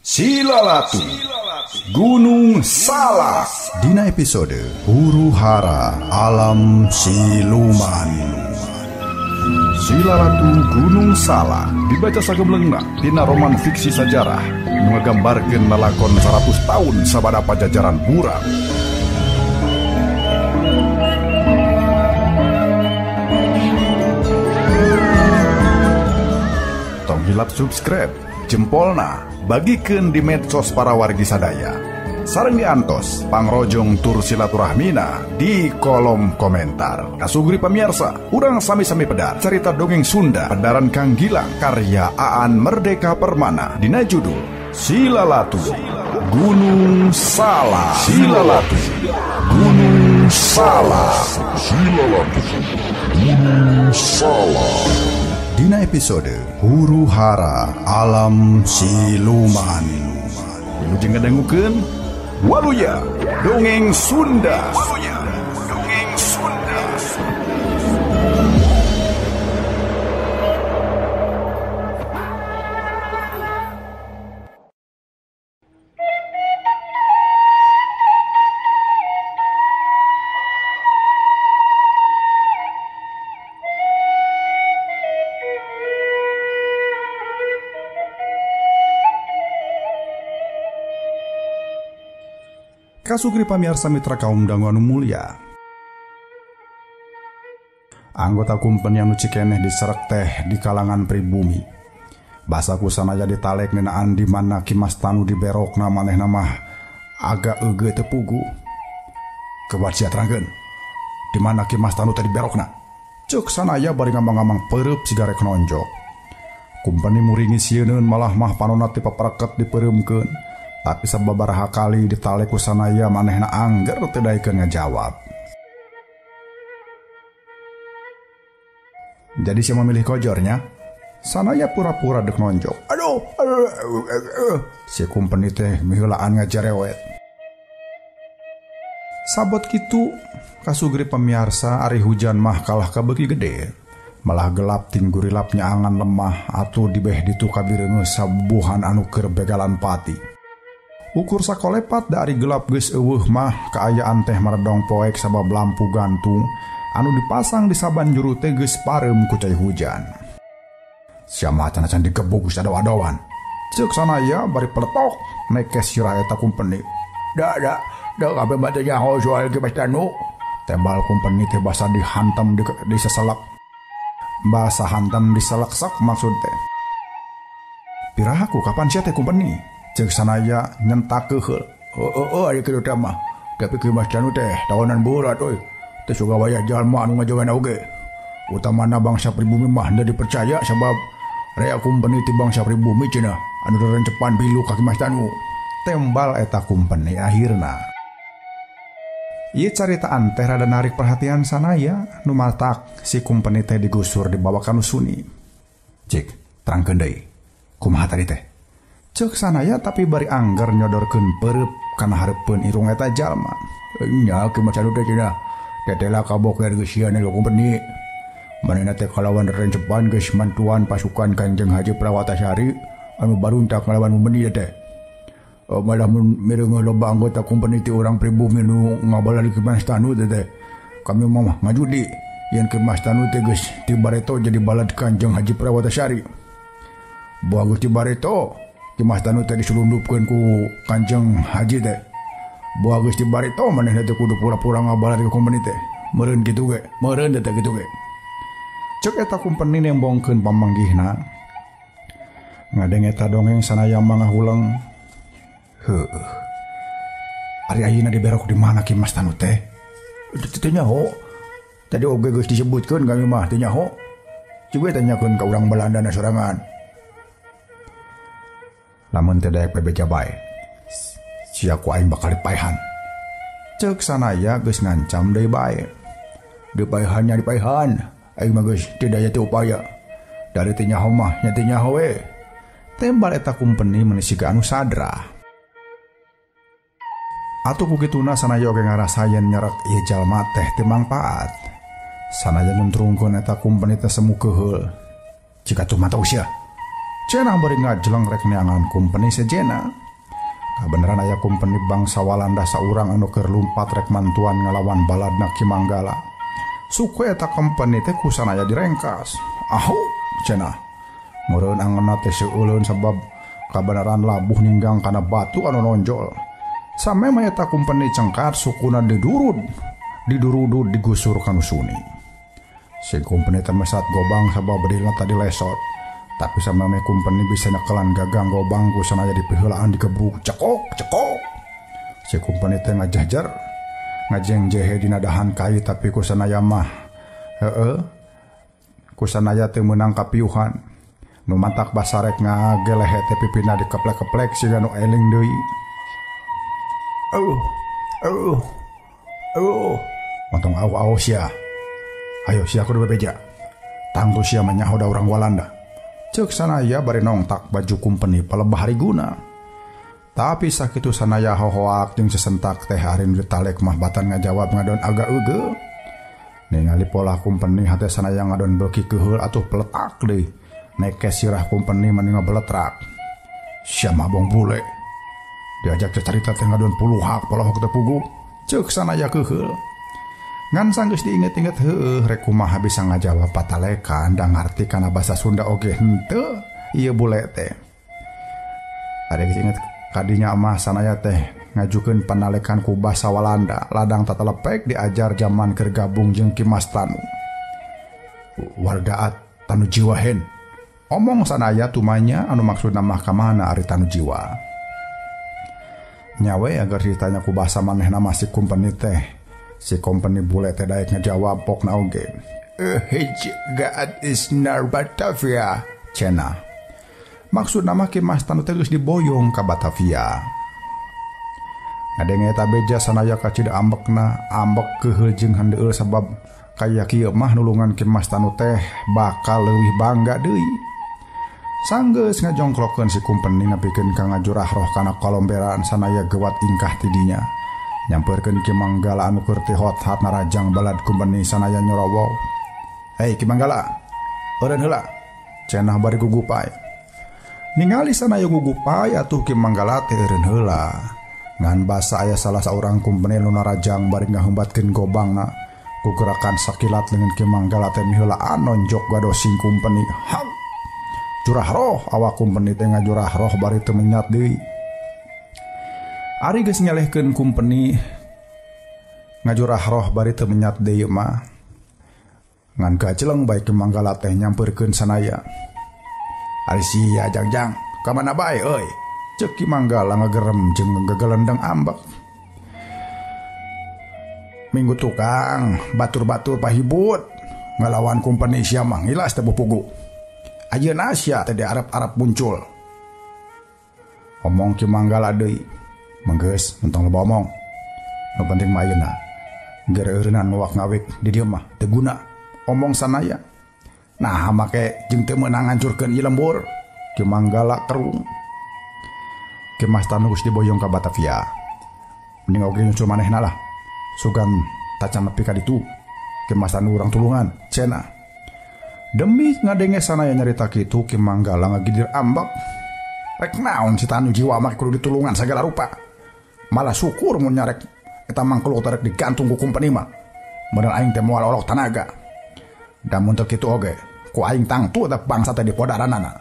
Silalatu Gunung Salak dina episode Huru Hara Alam Siluman. Silalatu Gunung Salak dibaca sagemlengna dina roman fiksi sajarah nu ngagambarkeun lalakon 100 tahun sabada pajajaran buram. Tong hilap subscribe, jempolna, bagikeun di medsos para wargi sadaya. Sareng diantos pangrojong tur silaturahmina di kolom komentar. Kasugri pamirsa, urang sami-sami pedar cerita dongeng Sunda pedaran Kang Gilang karya Aan Merdeka Permana dina judul Silalatu Gunung Salak. Silalatu Gunung Salak. Silalatu Gunung Salak. Dina episode Huru Hara Alam Siluman. Wilujeng ngadangukeun Waluya Dongeng Sunda. Waluya Dongeng Sunda. Kasugri pamirsa mitra kaum dangu anu mulia. Anggota kumpeni anu cikeneh diserek teh di kalangan pribumi. Basa ku sanaya ditalek ngeunaan di mana Ki Mas Tanu diberokna manehna mah agak eugeut teu pugu. Kebat sia terangkeun di mana Ki Mas Tanu teh diberokna. Ceuk sanaya bari ngambang-ngambang peureub siga rek nonjok. Kumpeni muringi sieuneun malah mah panonna teh papareket dipeureumkeun. Tapi sababaraha kali ditalek ku sanaya manehna angger teu daekeun ngajawab. Jadi sia memilih kojornya? Sanaya pura-pura dek nonjok. Aduh, aduh, aduh, aduh. Si kumpeni teh miheulaan ngajarewet. Sabot kitu kasugri pamiarsa ari hujan mah kalah ka beuki gede. Malah gelap tinggurilap nyaangan lemah atuh dibeh ditu kabireungeus sabubuhan anu keur begalan pati. Ukur sakolepat dari gelap geus eueuh mah kaayaan teh maredong poek sabab lampu gantung anu dipasang di saban juru teh geus pareum ku cai hujan. Sia mah acan-acan digebuk geus adaw-adawan. Ceuk sanaya bari peletok nekes sirah eta kumpeni. Da da da kabeh mah teu nyaho soal Ki Mas Tanu. Tembal kumpeni teh basa dihantam di seselak. Basa hantam diseleksak maksud teh. Pirahaku kapan sia teh kumpeni? Ceuk sanaya nyentak keuheul. Heueuh ari kitu teh mah. Tapi Ki Mas Tanu teh tahunan berat euy. Teu suka wayah jalma anu ngajagan oge. Utamana bangsa pribumi mah henteu dipercaya sabab rea kumpeni ti bangsa pribumi cenah anu rerencepan bilu ka Ki Mas Tanu. Tembal eta kumpeni akhirna. Ieu caritaan teh rada narik perhatian sanaya nu matak si kumpeni teh digusur dibawa ka nu suni. Cik, terangkeun deui. Kumaha tadi teh? Ceuk sanaya tapi bari angger nyodorkeun peureub kana hareupeun irung eta jalma. Nya Ki Mas Tanu teh cenah tetela kaboker geus sieun ka kumpeni. Manehna teh kalawan rencepan geus mantuan pasukan Kanjeng Haji Prawatasari anu baruntak ngalawan kumpeni teh. Malah mun mireungeuh loba anggota kumpeni ti urang pribumi nu ngabalali Ki Mas Tanu teh. Kami mah ngajudi yen Ki Mas Tanu teh geus ti bareto jadi balad Kanjeng Haji Prawatasari. Boa geus ti bareto Ki Mas Tanu teh disulundupkeun ku Kanjeng Haji teh. Boa geus ti bareto manehna teh kudu pura-pura ngabalad ka kumpeni teh. Meureun kitu ge, meureun teh kitu ge. Ceuk eta kumpeni nembongkeun pamanggihna. Ngadeng eta dongeng sanaya mangahuleng. Heueuh. Ari ayeuna diberok di mana Ki Mas Tanu teh? Teu nyaho. Tadi oge geus disebutkeun kami mah teu nyaho. Coba tanyakeun ka urang Belanda na sorangan. Lamun teu daek bebeja bae, sia ku aing bakal dipaehan. Ceuk sanaya geus ngancam deui bae. Dipaehan nya dipaehan, aing mah geus teu daya teu upaya. Dari teu nyaho mah nya teu nyaho we. Tembal eta kumpeni meuni siga anu sadra. Atuh ku kituna sanaya oge ngarasa yen nyerek ieu jalma teh teu mangpaat. Sanaya nuntrungkeun eta kumpeni teh semu keuheul. Jika tuh mata usia. Cenah bari ngajeleng rek neangan kumpeni sejena. Kabeneran aya kumpeni bangsa Walanda saurang anu keur lumpat rek mantuan ngalawan baladna Ki Manggala. Suku eta kompeni teh ku sanaya direngkas. Ahu cenah. Meureun angeunna teh seuleun sebab kabeneran labuh ninggang kana batu anu nonjol. Samemeh eta kumpeni cengkat sukuna didurud, didurudud digusur kanu suni. Si kumpeni teh mesat gobang sabab bedilna tadi lesot. Tapi samemeh kumpeni bisa nyekelan gagang gobang ku sanaya dipiheulaan digebuk cekok cekok. Si kumpeni teh ngajahjer ngajeng jehe dina dahan kai tapi ku sanaya mah heueuh ku sanaya teu meunang kapiuhan. Nu mantak basarek ngagelehe teh pipina dikeplek-keplek siga nu eling deui. Eueuh eueuh montong au-au sia. Ayo sia kudu bebeja. Tangtu sia mah nyaho da urang Walanda. Ceuk sanaya bari nongtak baju kumpeni palebah hariguna. Tapi sakitu sanaya hohoak jeung sesentak teh ari nu ditalek mah batan ngajawab ngadon agak eugeul. Ningali polah kumpeni hate sanaya ngadon beuki keuheul atuh peletak deui. Nekes sirah kumpeni mani ngabeletrak. Sia mah bong bule. Diajak carita teh ngadon puluhak polohok teu puguh. Ceuk sanaya keuheul. Ngan sanggeus diinget-inget heueuh rek kumaha bisa ngajawab patalekan da ngarti kana basa Sunda oge henteu ieu bule teh. Ari geus inget kadinya mah sanaya teh ngajukeun panalekan ku basa Walanda ladang tatalepek diajar jaman keur gabung jeung Ki Mas Tanu. Wargaat tanu jiwa hen. Omong sanaya tumanya anu maksudna mah ka mana ari tanu jiwa. Nyawe agar ditanya ku basa manehna mah si kumpeni teh. Si kompeni bule teh daek ngajawab pokna oge. Gaat is nar Batavia cenah. Maksudna mah Ki Mas Tanu teh geus diboyong ka Batavia. Ngadenge eta beja sanaya kacida ambekna, ambek keuheul jeung handeueul sabab kaya kieu mah nulungan Ki Mas Tanu teh bakal leuwih bangga deui. Sanggeus ngajongklokeun si kumpeni nepikeun ka ngajurah roh kana kolomberan sanaya gewat ingkah tidinya. Nyamperkeun Ki Manggala anu keur teh hot-hat narajang balad kumpeni sanaya nyorowo. "Hei Ki Manggala, eureun heula." Cenah bari gugupai. Ningali sanaya gugupai atuh Ki Manggala teh eureun heula. Ngan basa aya salah saurang kumpeni nu narajang bari ngahumbatkeun gobangna. Ku gerakan sakilat leungeun Ki Manggala teh miheulaan nonjok gadosing kumpeni. Hau! Jurah roh awak kumpeni teh ngajurah roh bari teu menyat deui. Ari geus nyelehkeun kumpeni ngajurah roh bari teu menyat deui mah. Ngan gajeleng bae Ki Manggala teh nyampeurkeun sanaya. Ari sia jangjang, ka mana bae euy? Ceuk Ki Manggala ngagerem jeung gagelendeng ambek. Minggu tukang, batur-batur pahibut ngalawan kumpeni sia mah ngilas teh pugu. Ayeuna sia teh di Arab-Arab muncul. Omong Ki Manggala deui. Menggeus entong loba omong. Nu penting mah ayeuna. Geur eureunnan wak ngawik di dieu mah teu guna. Omong sanaya. Nah make jeung teu meunang ngancurkeun ieu lembur. Ki Manggala kerung. Ki Mas Tanu geus diboyong ka Batavia. Mending oge nyusul manehna lah. Sugan tacan nepi ka ditu. Ki Mas Tanu urang tulungan cenah. Demi ngadenge sanaya nyarita kitu Ki Manggala ngagidir ambek. Rek naon si Tanu jiwa mah kudu ditulungan sagala rupa. Malah syukur mun nyarek eta mangkluk tarek digantung ku kumpeni mah. Bener aing teh moal olok tanaga. Da mun teu kitu oge, ku aing tangtu eta bangsa teh dipodaranana.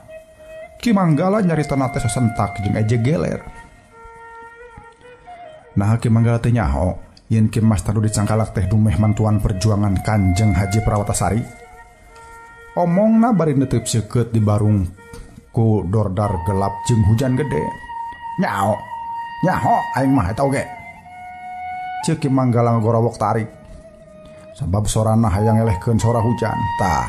Ki Manggala nyaritana teh sasentak jeung eje geler. Nah Ki Manggala teh nyaho yen Ki Mas Tanu dicangkalak teh dumeh mantuan perjuangan Kanjeng Haji Prawatasari. Omongna bari neuteub seukeut di barung ku dordar gelap jeung hujan gede. Nyaho, nyaho aing mah eta oge. Ceuk Ki Manggala ngagorowok tarik. Sabab sorana hayang ngelehkeun sora hujan. Tah,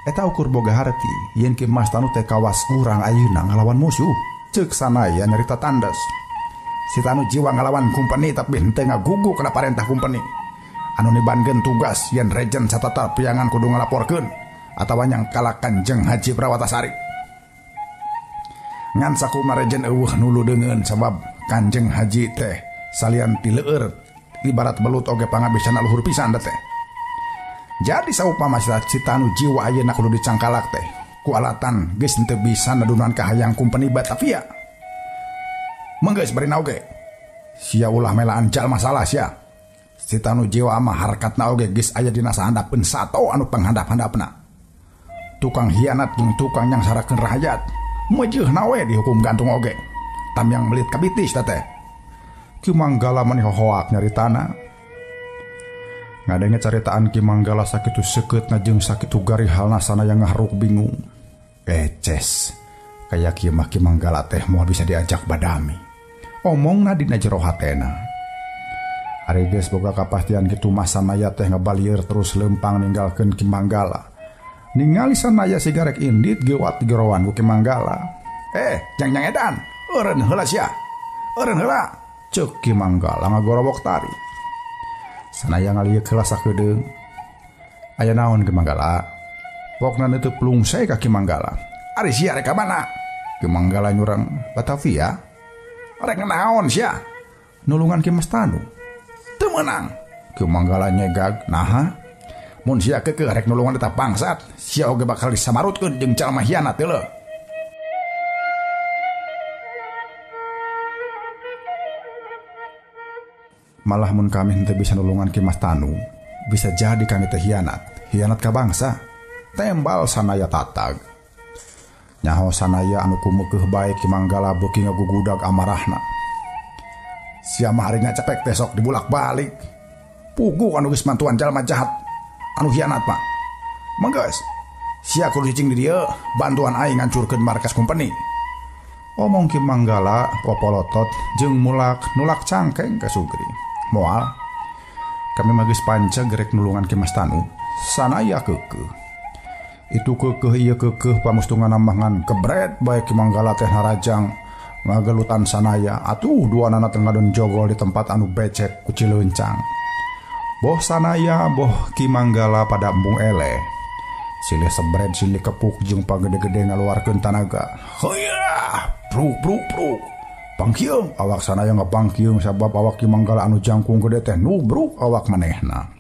eta ukur boga harti yen Ki Mas Tanu teh kawas urang ayeuna ngalawan musuh. Ceuk sanaya nyarita tandes. Si Tanu jiwa ngalawan kumpeni tapi henteu ngagugu kana parentah kumpeni. Anu nibankeun tugas yen rejen satata piangan kudu ngalaporkeun atawa nyangkala Kanjeng Haji Prawatasari. Ngan sakumaha rejen eueuh nulu deungeun sabab Kanjeng Haji teh salian ti leueur ibarat belut oge pangabisana luhur pisan teh. Jadi saupama si Tanu jiwa ayeuna kudu dicangkalak teh Ku alatan geus henteu bisa nadunan kahayang kumpeni Batavia. Menggeus bari oge. Sia ulah melaan jalma salah sia. Si Tanu Jiwa mah harkatna oge geus aya dina sahandapeun sato anu panghandap-handapna. Tukang hianat jeung tukang nyangsarakeun rakyat. Meujeuna we dihukum gantung oge. Tamyang melit kabitis teh. Ki Manggala mani hohoak nyaritana. Ngadenge caritaan Ki Manggala sakitu seukeutna jeung sakitu garihalna sanaya ngaharuk bingung. Eces, kaya kieu mah Ki Manggala teh moal bisa diajak badami. Omongna dina jero hatena. Ari geus boga kapastian kitu mah sanaya teh ngabalieur terus leumpang ninggalkeun Ki Manggala. Ningali sanaya sigarek indit gewat gerowan ku Ki Manggala. Jang-jang edan, eureun heula sia. Eureun heula. Ceuk Ki Manggala ngagorowok tari. Sanaya ngalieuk heula sakedeung. Aya naon Ki Manggala? Pokna neuteuk plungse ka Ki Manggala. Ari sia rek ka mana? Ki Manggala nyurang Batavia. Rek naon sia? Nulungan Ki Mas Tanu. Teu meunang. Ki Manggala nyegag, naha? Mun sia keukeuh rek nulungan eta bangsat, sia oge bakal disamarutkeun jeung jalma hianat teh leuh. Malah mun kami henteu bisa nulungan Ki Mas Tanu, bisa jadi kami teh hianat, hianat ka bangsa. Tembal sanaya tatag. Nyaho sanaya anu kumekeuh bae Ki Manggala beuki ngagugudag amarahna. Sia mah harina cepek teh sok dibulak-balik. Puguh anu geus mantuan jalma jahat, anu hianat mah. Menggeus, sia kudu cicing di dieu, bantuan aing ngancurkeun markas kumpeni. Omong Ki Manggala popolotot jeung mulak nulak cangkeng ka Sugri. Moal, kami mah geus panceg rek nulungan Ki Mas Tanu. Sanaya keukeuh. Itu keukeuh ieu keukeuh pamustungan mah ngan kebret bae Ki Manggala teh narajang ngagelutan sanaya. Atuh duanana teh ngadon jogol di tempat anu becek ku cileuncang. Boh sanaya boh Ki Manggala pada embung eleh. Silih sebred silih kepuk jeung pagede-gede ngaluarkeun tanaga. Heuya, bruk bruk bruk. Bangkieung awak sanaya ngabangkieung sabab awak Ki Manggala anu jangkung gede teh nubruk awak manehna.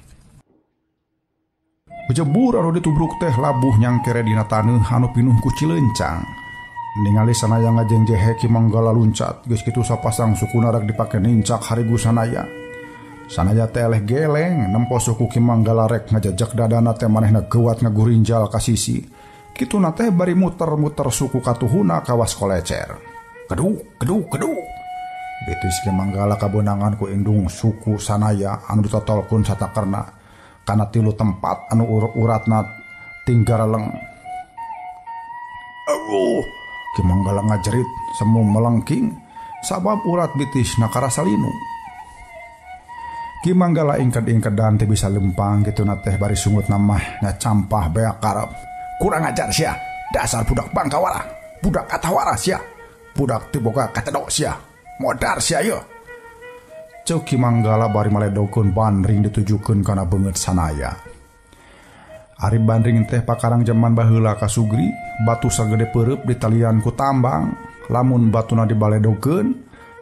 Jebur anu ditubruk teh labuh nyangkere dina taneuh anu pinuh ku cileuncang. Ningali sanaya ngajengjehe Ki Manggala luncat, geus kitu sapasang sukuna rek dipake nincak harigu sanaya. Sanaya teh eleh geleng nempo suku Ki Manggala rek ngajajak dadana teh manehna geuwat ngagurinjal ka sisi. Kituna teh bari muter-muter suku katuhuna kawas kolecer. Keduk, keduk, keduk. Betis Ki Manggala kabeunangan ku indung suku sanaya anu ditotolkeun satakerna kana tilu tempat anu uratna tinggareleng. Aduh, Ki Manggala ngajerit semu melengking sabab urat bitisna karasa linu. Ki Manggala ingked-ingkedan teu bisa lempang kituna teh bari sungutna mah nyacampah beak karep. Kurang ajar sia, dasar budak bangkawara, budak katawara sia, budak teu boga kacedok sia, modar sia ieu. Ceuk Ki Manggala bari maledokeun bandring ditujukeun kana beungeut sanaya. Ari bandring teh pakarang jaman baheula ka Sugri, batu sagede peureub ditalian ku tambang, lamun batuna dibaledokeun,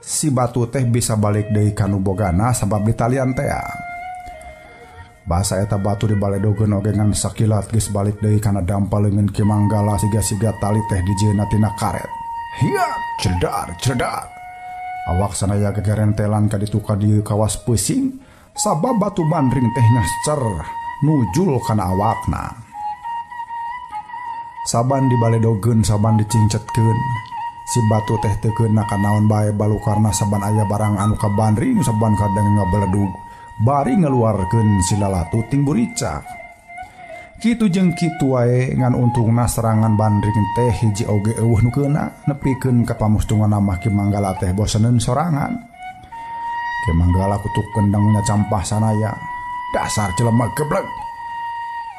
si batu teh bisa balik deui ka nu bogana sabab ditalian tea. Basa eta batu dibaledogeun oge ngan sakilat geus balik deui kana dampa leungeun Ki Manggala siga-siga tali teh dijieuna tina karet. Hiat, cedar, cedar. Awak sanaya gegerentelan ka ditu ka dieu kawas pusing sabab batu bandring teh nyascer nujul kana awakna. Saban dibaledogeun saban dicincetkeun, si batu teh teu keuna kanaon bae balukarna saban aya barang anu kabandring saban kadang ngabeledug bari ngaluarkeun si lalatu ting buricak. Kitu jeung kitu wae ngan untungna serangan bandring teh hiji oge eueuh nu keuna nepikeun ka pamustungan mah Ki Manggala teh boseneun sorangan. Ki Manggala kutuk kendangnya campah sanaya. Dasar jelema geblek.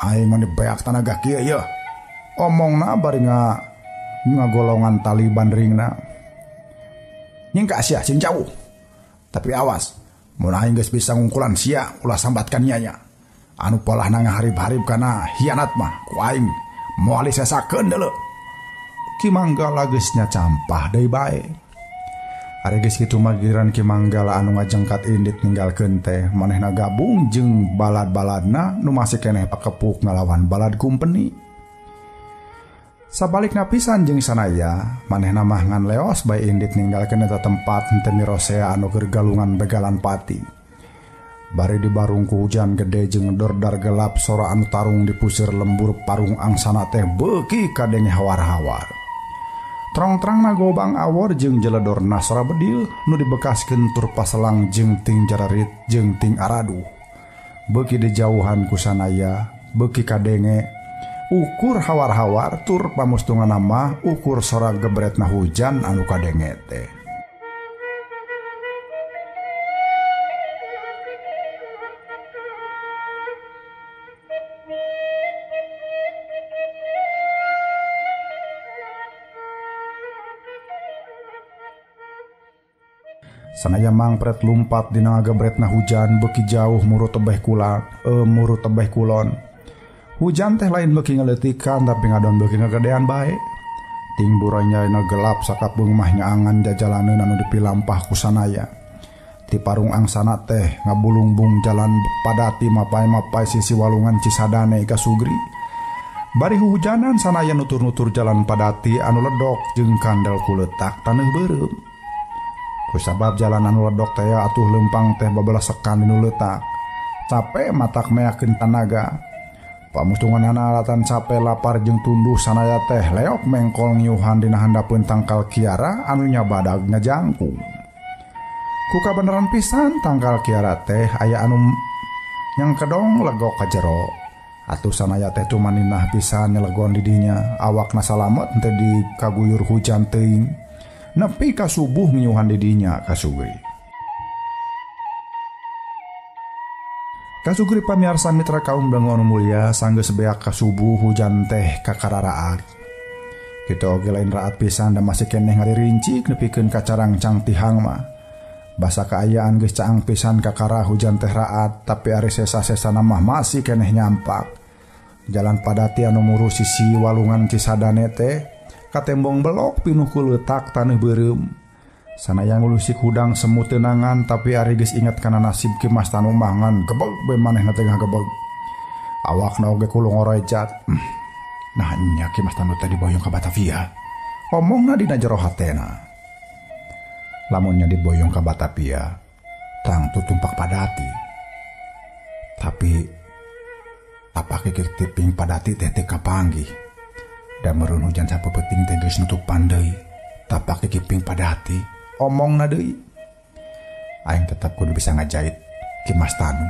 Aing mah beak tanaga kieu yeuh. Omongna bari ngagolongan tali bandringna. Nyingka sia sing jauh. Tapi awas, mun aing geus bisa ngungkulan sia ulah sambatkan nya. Anu polahna ngaharib-harib kana hianat mah ku aing moal disesakeun deuleu. Ki Manggala geus nyacampah deui bae. Ari geus kitu mah giliran Ki Manggala anu ngajengkat indit ninggalkeun teh manehna gabung jeung balad-baladna nu masih keneh pakepuk ngalawan balad kumpeni. Sabalikna pisan jeung sanaya, manehna mah ngan leos bae indit ninggalkeun eta tempat henteu mirosea anu keur galungan begalan pati. Bari dibarung ku hujan gede jeung dordar gelap sora anu tarung dipusir lembur parung angsana teh beuki kadenge hawar-hawar. Trong-trangna gobang awor jeung jeledorna sora bedil nu dibekaskeun tur paselang jeung ting jararit jeung ting araduh. Beuki dijauhan ku sanaya, beuki kadenge ukur hawar-hawar tur pamustungan mah ukur sora gebretna hujan anu kadenge teh. Sanaya mangpret lumpat dina gebretna hujan beuki jauh muru tebeh kula, muru tebeh kulon. Hujan teh lain beuki ngaleutikan tapi ngadon beuki ngagedean bae. Ting buranyana gelap sakapeung mah nyaangan jajalaneun anu dipilampah ku sanaya. Ti parung angsana teh ngabulungbung jalan padati mapay-mapay sisi walungan Cisadane ka Sugri. Bari hujanan sanaya nutur-nutur jalan padati anu ledok jeung kandel ku leutak taneuh beureum. Kusabab jalan anu ledok teh atuh leumpang teh babalasekan dinu leutak. Capek matak meakeun tanaga. Pamustunganana alatan capek lapar jeung tunduh sanaya teh leok mengkol ngiuhan dina handapeun tangkal kiara anu nyabadag ngajangkung. Ku kabeneran pisan tangkal kiara teh aya anu nyangkedong legok ka jero. Atuh sanaya teh tumaninah pisan nyelegon di dinya, awakna salamet henteu dikaguyur hujan teuing. Nepi ka subuh ngiuhan di dinya ka Sugri. Kasugri pamiarsa mitra kaum dangu anu mulia, sanggeus beak ka subuh hujan teh kakararaat. Kitu oge lain raat pisan da masih keneh ngaririncik nepikeun ka carangcang tihang mah. Basa kaayaan geus caang pisan kakara hujan teh raat, tapi ari sesa-sesana mah masih keneh nyampak. Jalan padati anu muru sisi walungan Cisadane teh katembong belok pinuh ku leutak taneuh beureum. Sanaya ngulusik hudang semut tenangan tapi ari geus inget kana nasib Ki Mas Tanu mah ngan gebeg bae manehna teh ngagebeg. Awakna oge kulo ngorejat. Nah nya Ki Mas Tanu teh diboyong ka Batavia. Omongna dina jero hatena. Lamun nya diboyong ka Batavia, tangtu tumpak padati. Tapi tapak kikir tiping padati teh teu kapanggih. Da meureun hujan sapeupeting teh geus nutupan deui. Tapak kikiping padati. Omongna deui. Aing tetap kudu bisa ngajait Ki Mas Tanu.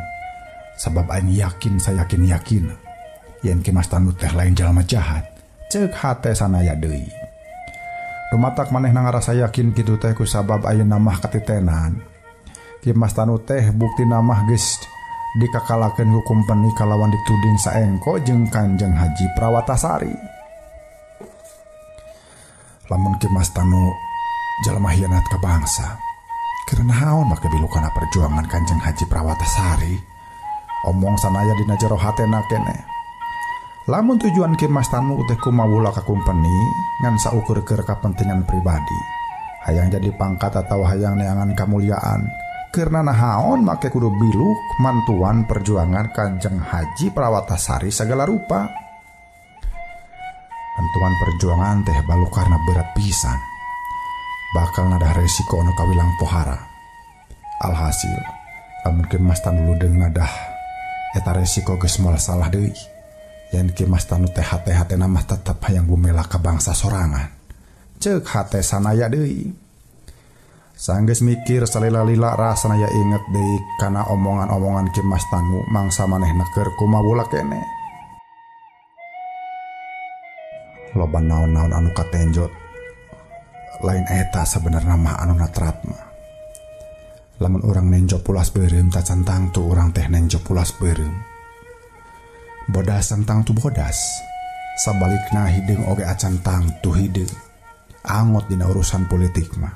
Sabab aing yakin sayakin-yakin yen Ki Mas Tanu teh lain jalma jahat. Ceuk hate sanaya deui. Dumatak manehna ngarasa yakin kitu teh ku sabab ayeuna mah katitenan. Ki Mas Tanu teh buktina mah geus dikakalakeun ku kumpeni kalawan dituding saengko jeung Kanjeng Haji Prawatasari. Lamun Ki Mas Tanu jalma hianat ka bangsa, keur naon make bilukana perjuangan Kanjeng Haji Prawatasari? Omong sanaya dina jero hatena keneh. Lamun tujuan Ki Mas Tanu teh kumawula ka kumpeni ngan saukur keur kapentingan pribadi, hayang jadi pangkat atawa hayang neangan kamuliaan, keur naon make kudu biluk mantuan perjuangan Kanjeng Haji Prawatasari segala rupa. Mantuan perjuangan teh balukarna berat pisan. Bakal nadah resiko anu kawilang pohara. Alhasil, lamun Ki Mas Tanu ludeung nadah eta resiko geus moal salah deui. Yen Ki Mas Tanu teh hate-hatena mah tetep hayang bumela ka bangsa sorangan. Ceuk hate sanaya deui. Sanggeus mikir salila-lila rasana ya inget deui kana omongan-omongan Ki Mas Tanu mangsa manehna keur kumawula keneh. Loba naon-naon anu katenjot. Lain eta sebenarnya mah anu natrat mah. Lamun urang nenjo pulas beureum tacan tangtu urang teh nenjo pulas beureum. Bodasan tangtu bodas. Sabalikna hideung oge acan tangtu hideung. Angot dina urusan politik mah.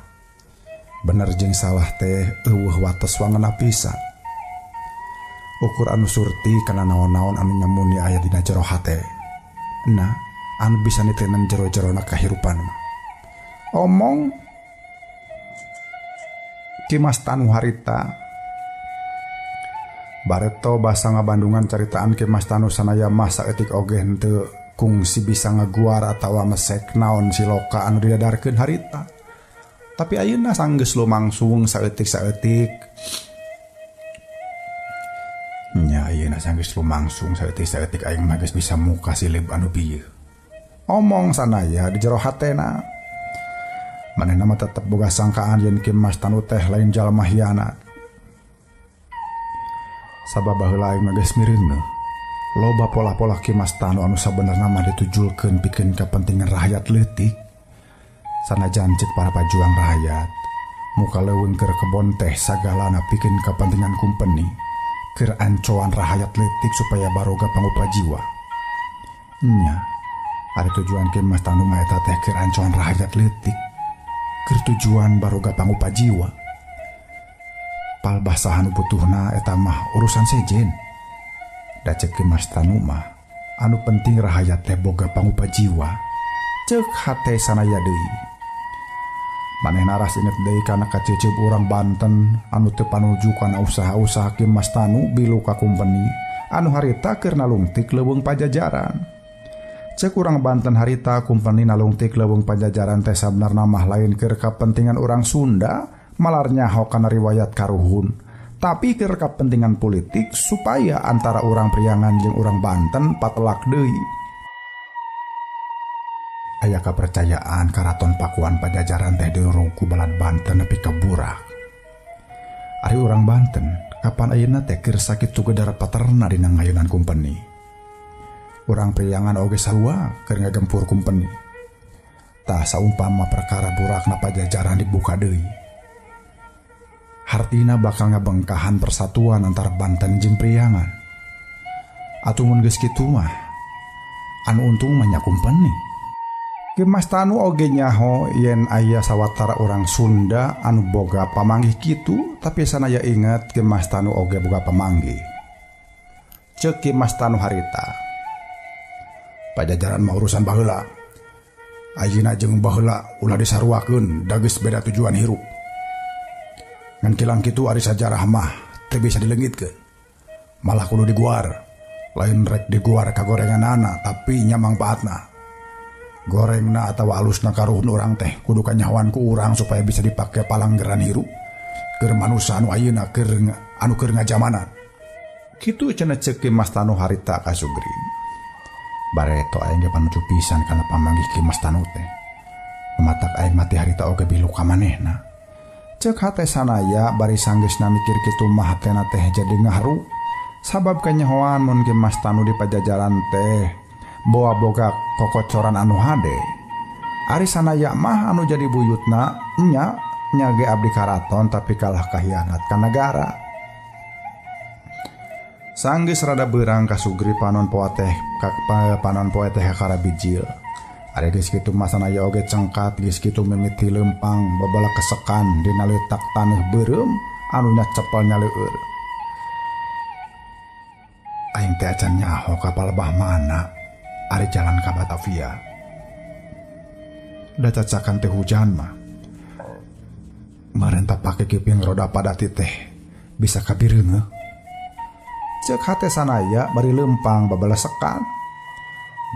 Bener jeung salah teh eueuh wates wangena pisan. Ukur anu surti kana naon-naon anu nyamuni aya dina jero hate. Nah, anu bisa nitenen jero-jerona kahirupan mah. Omong Ki Mas Tanu harita bareto basa ngabandungan caritaan Ki Mas Tanu sanaya mah saeutik oge henteu Kungsi bisa ngaguar atawa mesek naon siloka anu didadarkeun harita. Tapi ayeuna sanggeus lumangsung saeutik-saeutik. Nya ayeuna sanggeus lumangsung saeutik-saeutik aing mah geus bisa muka silib anu bieu. Omong sanaya di jero hatena. Manehna mah tetep boga sangkaan yen Ki Mas Tanu teh lain jalma hianat. Sabab baheula aing mah geus mireuneuh. Loba pola-pola Ki Mas Tanu anu sabenerna mah ditujulkeun pikeun kapentingan rakyat leutik. Sanajan cek para pajuang rakyat, muka leuweung keur kebon teh sagalana pikeun kapentingan kumpeni, keur ancoan rakyat leutik supaya baroga pangupa jiwa. Nya, ari tujuan Ki Mas Tanu mah eta teh keur ancoan rakyat leutik, keur tujuan baroga pangupa jiwa. Palbah saha nu butuhna eta mah urusan sejen. Da cek Ki Mas Tanu mah anu penting rakyat teh boga pangupa jiwa. Cek hate sanaya deui. Manehna ras inget deui kana kaceuceub urang Banten anu teu panuju kana usaha-usaha Ki Mas Tanu bilu ka kumpeni anu harita keur nalungtik leuweung Pajajaran. Cek urang Banten harita kumpeni nalungtik leuweung Pajajaran teh sabenerna mah lain keur kapentingan urang Sunda malar nyaho kana riwayat karuhun, tapi keur kapentingan politik supaya antara urang Priangan jeung urang Banten patelak deui. Aya kapercayaan karaton Pakuan Pajajaran teh dirurung ku balad Banten nepi ka burak. Ari urang Banten kapan ayeuna teh keur sakitu gedar paterna dina ngayunan kumpeni. Urang Priangan oge sarua keur ngagempur kumpeni. Tah saumpama perkara burakna Pajajaran dibuka deui, hartina bakal ngabengkahan persatuan antara Banten jeung Priangan. Atuh mun geus kitu mah anu untung mah nya kumpeni. Ki Mas Tanu oge nyaho yen aya sawatara urang Sunda anu boga pamanggih kitu, tapi sanaya inget Ki Mas Tanu oge boga pamanggih. Ceuk Ki Mas Tanu harita, Pajajaran mah urusan baheula. Ayeuna jeung baheula ulah disaruakeun, da geus beda tujuan hirup. Ngan kilang kitu ari sajarah mah teu bisa dileungitkeun. Malah kudu diguar. Lain rek diguar kagorenganana, tapi nya mangpaatna. Gorengna atawa alusna karuhun urang teh kudu kanyahoan ku urang supaya bisa dipake palanggeran hirup keur manusa anu ayeuna keur anu keur ngajamanan. Kitu cenah ceuk Ki Mas Tanu harita ka Sugri. Bareto aing ge panuju pisan kana pamanggih Ki Mas Tanu teh. Matak aing mati harita oge bilu ka manehna. Ceuk hate sanaya bari sanggeusna mikir kitu mah hatena teh jadi ngaharu. Sabab kanyahoan mun Ki Mas Tanu di Pajajaran teh boa boga kokocoran anu hade. Ari sanaya mah anu jadi buyutna nya nya ge abdi karaton tapi kalah kahianat ka nagara. Sanggeus rada beurang ka Sugri panon poe teh panon poe teh kakara bijil. Ari geus kitu mah sanaya oge cengkat geus kitu mimiti leumpang babala kesekan dina leutak taneuh beureum anu nya cepel nyaleueur. Aing teh acan nyaho ka palebah mana ari jalan ka Batavia. Da cacakan teh hujan mah. Marenta pake kiping roda padati teh bisa kabireungeuh. Ceuk hate sanaya bari leumpang babalasekan.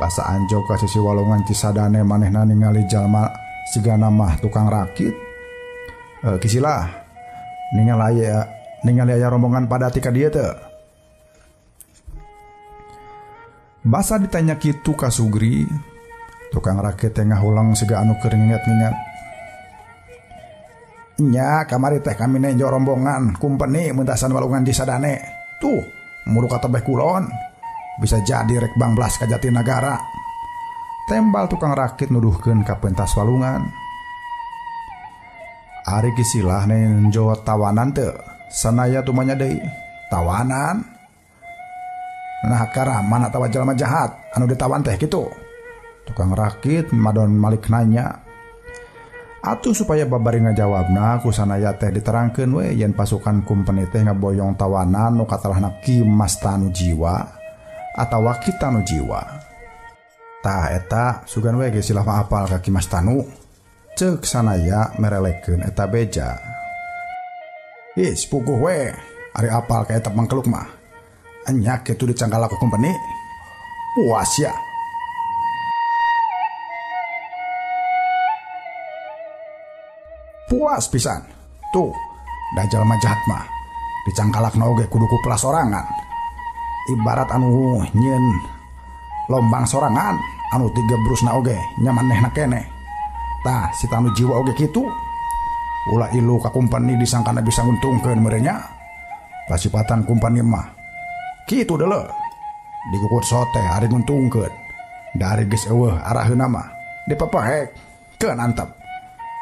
Basa anjog ka sisi walungan Cisadane manehna ningali jalma sigana mah tukang rakit. Kisilah ningali aya rombongan padati ka dieu teu. Basa ditanya kitu ka Sugri, tukang rakit teh ngahulang siga anu keur nginget-nginget. Nya kamari teh kami nenjo rombongan kumpeni muntasan walungan Cisadane. Tuh, muru ka tebeh kulon. Bisa jadi rek banglas ka Jatinagara. Tembal tukang rakit nuduhkeun ka pentas walungan. Ari kisilah nenjo tawanan teu, sanaya tumanya deui. Tawanan? Nah karaman atawa jalma jahat anu ditawan teh kitu. Tukang rakit madon malik nanya. Atuh supaya babari ngajawabna ku sanaya teh diterangkeun we yen pasukan kumpeni teh ngaboyong tawanan nu katalahna Ki Mas Tanu Jiwa atawa Ki Tanu Jiwa. Tah eta sugan we geus silah mah apal ka Ki Mas Tanu. Ceuk sanaya merelekeun eta beja. Ih, puguh we ari apal ka eta mangkeluk mah. Enya kitu dicangkal ku kumpeni. Puas ya. Puas pisan. Tuh, da jalma jahat mah dicangkalakna oge kudu ku pelas sorangan. Ibarat anu nyieun lombang sorangan anu tigebrusna oge nya manehna keneh. Tah si tanu jiwa oge kitu. Ulah ilu ka kumpeni disangkana bisa nguntungkeun meureun nya. Pasipatan kumpeni mah kitu deuleu. Dikukut sote ari nguntungkeun. Da ari geus eueuh araheuna mah dipapahek keun antep.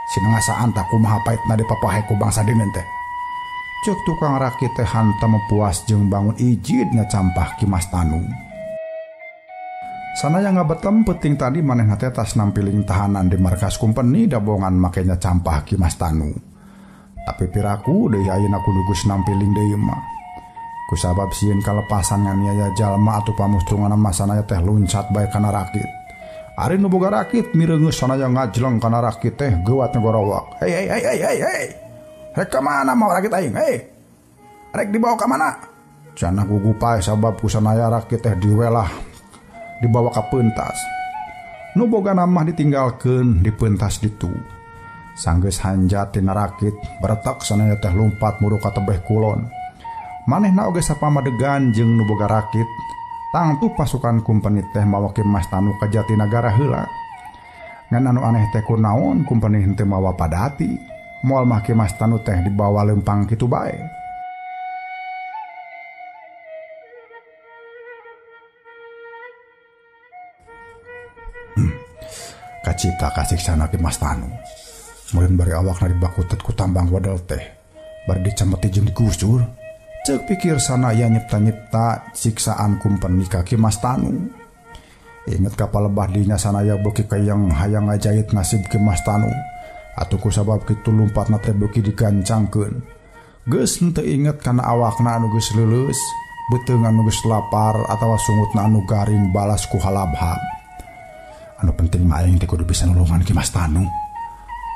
Sinengasaan tak kumaha paitna dipapahek ku bangsa deungeun teh. Ceuk tukang rakit teh hantam puas jeung bangun ijid ngacampah Ki Mas Tanu. Sanaya ngabetem penting tadi manehna teh tas nampiling tahanan di markas kumpeni dabongan makenya campah Ki Mas Tanu. Tapi piraku deui ayeuna kudu geus nampiling deui mah. Kusabab sieun kalepasan nganiaya jalma atuh pamustunganna mah sanaya teh luncat bae kana rakit. Ari nu boga rakit mireungeus sanaya ngajleng kana rakit teh geuwat ngorowok. Hei hei hei hei hei hei. Rek ka mana mau rakit aing? Hei. Rek dibawa ka mana? Cenah gugupae sabab ku sanaya rakit teh diwelah dibawa ka pentas. Nu boga mah ditinggalkeun di pentas ditu. Sanggeus hanjat tina rakit, beretak sanaya teh lumpat muru ka tebeh kulon. Manehna oge sapamadegan jeung nu boga rakit. Tangtu pasukan kumpeni teh mawa Ki Mas Tanu ka Jatinagara heula. Ngan anu aneh teh kunaon kumpeni henteu mawa padati. Moal mah Ki Mas Tanu teh dibawa lempang kitu bae. Kacipta kasiksana Ki Mas Tanu. Meureun bari awakna dibakutet ku tambang wadel teh. Bari dicemeti jeung digusur. Ceuk pikir sanaya nyipta-nyipta siksaan kumpeni ka Ki Mas Tanu. Inget ka palebah dinya sanaya beuki kayang hayang ngajait nasib Ki Mas Tanu. Atuh ku sabab kitu lumpatna teh beuki digancangkeun. Geus henteu inget kana awakna anu geus leuleus, beuteung anu geus lapar atawa sungutna anu garing balas ku halabhab. Anu penting mah aing teh kudu bisa nulungan Ki Mas Tanu.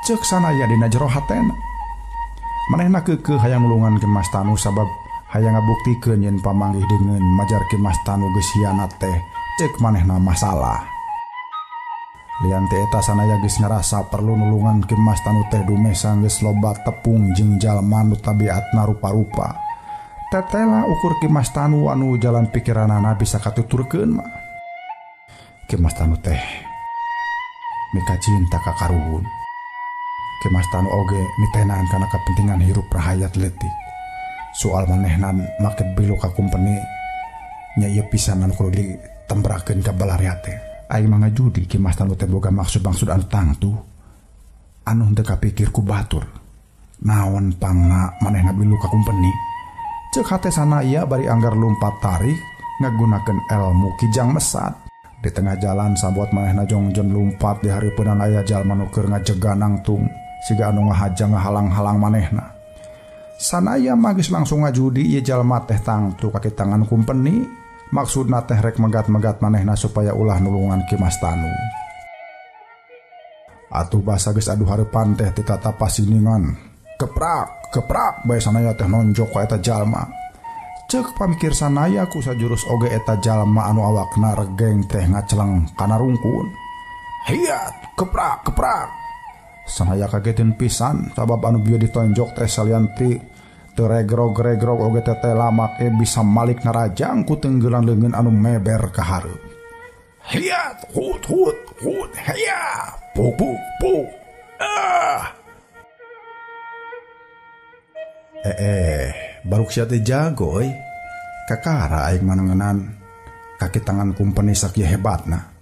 Ceuk sanaya dina jero hatena. Manehna keukeuh hayang nulungan Ki Mas Tanu sabab hayang ngabuktikeun yen pamanggih deungeun majar Ki Mas Tanu geus hianat teh ceuk manehna masalah. Lian teh eta sanaya geus ngarasa perlu nulungan Ki Mas Tanu teh dumeh sanggeus loba tepung jeung jalma nu tabiatna rupa-rupa. Tetela ukur Ki Mas Tanu anu jalan pikiranana bisa katuturkeun mah. Ki Mas Tanu teh mika cinta ka karuhun. Ki Mas Tanu oge mitenan kana kepentingan hirup rahayat leutik. Soal manehna make bilu ka kumpeni nya ieu pisan anu kudu ditembrakeun ka balarea teh. Aing mah ngajudi Ki Mas Tanu teh boga maksud-maksud anu tangtu anu henteu kapikir ku batur. Naon pangna manehna bilu ka kumpeni? Ceuk hate sanaya bari anggar lumpat tarik ngagunakeun elmu Kijang Mesat. Di tengah jalan sabot manehna jongjon lumpat di hareupeunana aya jalma nu keur ngajegan nangtung siga anu ngahaja ngahalang-halang manehna. Sanaya mah geus langsung ngajudi ieu jalma teh tangtu kaki tangan kumpeni. Maksudna teh rek megat-megat manehna supaya ulah nulungan Ki Mas Tanu. Atuh basa geus adu hareupan teh titata pasiningan. Keprak, keprak bae sanaya teh nonjok ka eta jalma. Ceuk pamikir sanaya ku sajurus oge eta jalma anu awakna regeng teh ngaceleng kana rungkun. Hiat, keprak, keprak. Sanaya kagetin pisan sabab anu bieu ditonjok teh salianti teu regrog-regrog oge teh lamake bisa malik narajang ku tenggelan leungeun anu meber ka hareup. Hiat, hut hut hut, hiat, puk puk puk. Ah. Baruk sia teh jago euy. Kakara aing manengenan kaki tangan kumpeni sakieu hebatna.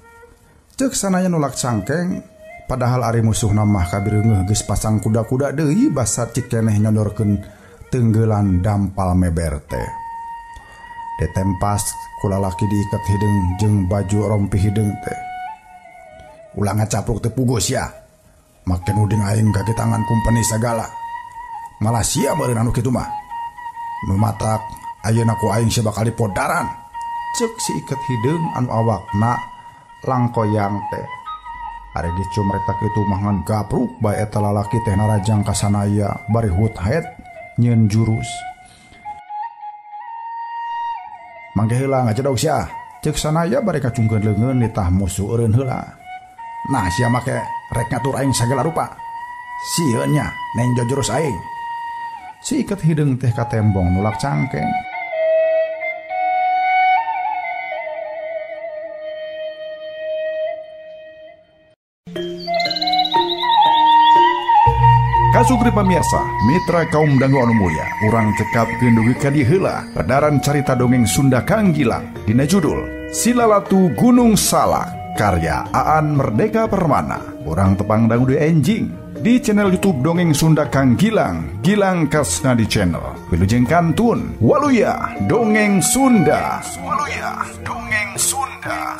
Ceuk sanaya nolak cangkeng padahal ari musuhna mah kabireungeuh geus pasang kuda-kuda deui basa cikeneh nyodorkeun tenggelan dampal meber teh. Ditempas ku lalaki diiket hideung jeung baju rompi hideung teh. Ulah ngacapruk teu puguh sia. Make nuding aing kaki tangan kumpeni sagala. Malah sia meureun anu kitu mah. Nu matak ayeuna ku aing sia bakal dipodaran. Ceuk si iket hideung anu awakna langkoyang teh. Ari dicumreta kitu mah ngan gapruk bae eta lalaki teh narajang ka sanaya bari hut haet nyeun jurus. Mangke heula ngacedog sia. Ceuk sanaya bari kacungkeun leungeun nitah musuh eureun heula. Nah sia make rek ngatur aing sagala rupa. Sieun nya nenjo jurus aing. Si iket hideung teh katembong nulak cangkeng. Kasugri pamirsa, mitra kaum dangu anu mulya, urang cekapkeun dugi ka dieu heula pedaran carita dongeng Sunda Kang Gilang dina judul Silalatu Gunung Salak karya Aan Merdeka Permana. Urang tepang dangu deui enjing di channel YouTube Dongeng Sunda Kang Gilang, Gilang Kasna di channel. Wilujeng kantun, waluya Dongeng Sunda. Waluya Dongeng Sunda.